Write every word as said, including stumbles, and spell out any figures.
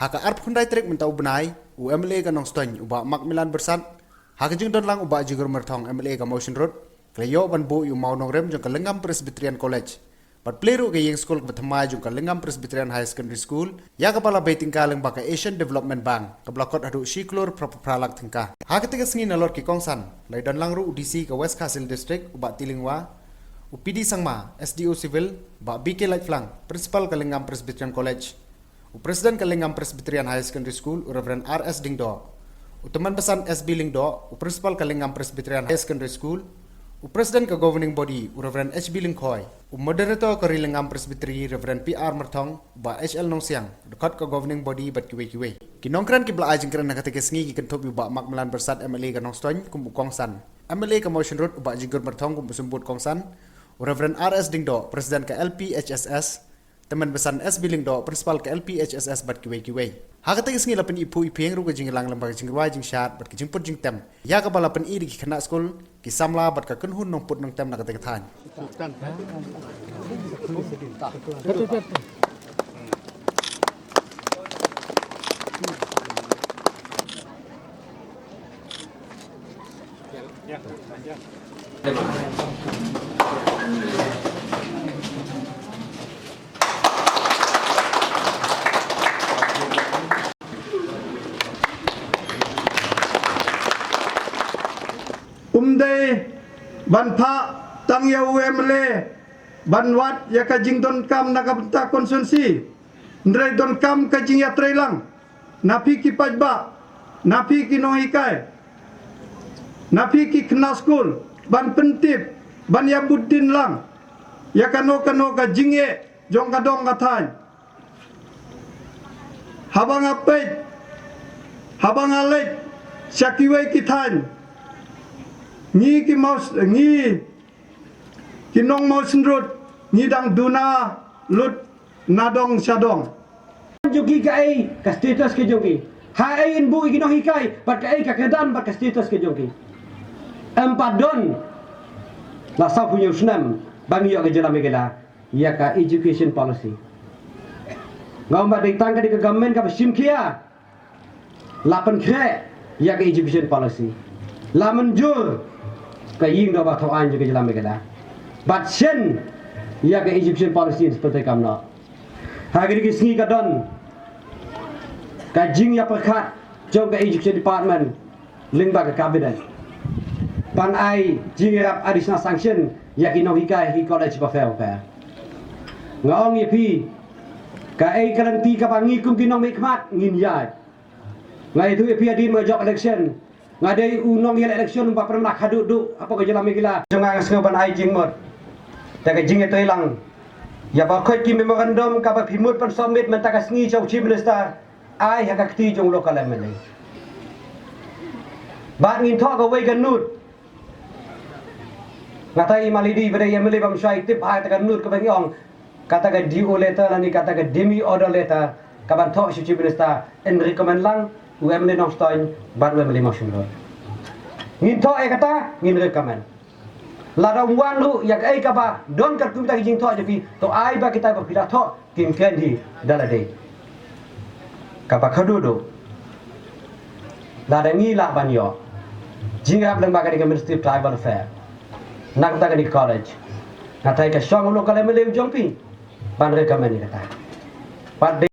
Ha ka arphew khyndai tarik mynta u bnai, u M L A ka Nongstoiñ, u Bah Macmillan Byrsat, ha ka jingdon lang u Bah Jingkur Myrthong, M L A ka Mawshynrut, ka la ïoh ban buh ïa u mawnongrim jong ka Lyngngam Presbyterian College bad plie ruh ka ïing skul kaba thymmai jong ka Lyngngam Presbyterian Higher Secondary School, ïa kaba la bei tyngka lyngba ka Asian Development Bank, kaba la kot haduh shi klur phra phew phra lak tyngka. Ha kata ka sngi nalor ki kongsan, la ïadon lang ruh u D C ka West Khasi Hills District, u Bah T. Lyngwa, u P D Sangma, S D O Civil, Bah B K Laitphlang, Principal ka Lyngngam Presbyterian College, u President ka Lyngngam Presbyterian Higher Secondary School, u Reverend R S Diengdoh, u Tymmen Basan S B Lyngdoh, u Principal ka Lyngngam Presbyterian Higher Secondary School, u President ka Governing Body, u Reverend H B Lyngkhoi, u Moderator ka Ri Lyngngam Presbytery, Reverend P R Myrthong, Bah H L Nongsiang, dkhot ka Governing Body bad kiwei kiwei. Ki nongkren kiba la ai jingkren ha kata ka sngi ki kynthup ïa u Bah Macmillan Byrsat, M L A ka Nongstoiñ, kum u kongsan, M L A ka Mawshynrut, u Bah Jingkur Myrthong, kum u symbud kongsan, u Reverend R S Diengdoh, President ka L P H S S, Tymmen Basan S B Lyngdoh, Principal ka L P H S S bad kiwei kiwei. Ha kata ka sngi la pynïaphuh ïaphieng ruh ka jingïalang lyngba ka jingrwai jingshad bad ka jingput jingtem, ïa kaba la pyni da ki khynnah skul, ki samla bad ka kynhun nongput nongtem na kata ka thaiñ. Um dei ban phah tang ïa u M L A ban wad ïa ka jingdonkam na ka bynta constituency. Hynrei donkam ka jingïatreilang na phi ki paidbah, na phi ki nonghikai, na phi ki khynnah skul, ban pyntip, ban ïa bud dien lang ïa kano kano ka jingeh jong ka dong ka thaiñ. Haba nga peit, haba nga leit sha kiwei ki thaiñ, ngi ki Maw-, ngi ki nong Mawshynrut, ngi dang duna lut na dong sha dong. Jong ki kaei ka status ka jong ki? Haei yn buh ïa ki nonghikai, bad kaei ka kyrdan bad ka status ka jong ki? Em pat don la sawphew hynñiew snem ba ngi ïoh ka jylla Meghalaya ïa ka education policy. Nga ong ba dei tang ka dei ka government kaba shim khia la pynkhreh ïa ka education policy, la mynjur ka ïing dorbar thaw aiñ jong ka jylla Meghalaya, bad shen ïa ka education policy yn sa pyntrei kam noh. Ha kine ki sngi ka don ka jingïapyrkhat jong ka education department lyngba ka cabinet ban ai jingïarap additional sanction ïa ki nonghikai ha ki college bapher bapher. Nga ong ïa phi, kaei ka lynti kaba ngi kum ki nongmihkhmat ngin ïaid? Nga ïathuh ïa phi, hadien ba jop election, nga dei u nongïaleh election uba pynmih khadduh duh hapoh ka jylla Meghalaya. Jong nga, nga sngew ban ai jingmut da ka jingïatreilang ïa ba khoit ki memorandum kaba phi mut ban submit mynta ka sngi sha u Chief Minister, ai ha ka kti jong u local M L A. Bad ngin thoh kawei ka nud. Nga ta i ma lady ba dei M L A bym shoi tip ha kata ka nud kaba ngi ong, kata ka D O letter lane kata ka demi order letter kaban thoh sha u Chief Minister, yn recommend lang u M L A Nongstoiñ bad u M L A Mawshynrut. Ngin thoh ïa kata, ngin recommend. Lada ym wan ruh ïa kaei kaba don katkum kita ki jingthoh jong phi, to ai ba kita ba phi la thoh kin kren hi da lade. Kaba khadduh duh, lada ngi lah ban ïoh jingïarap lyngba kane ka Ministry of Tribal Affairs na kata kane ka college, nga ta i ka shong u local M L A u jong phi ban recommend ïa kata. Pat de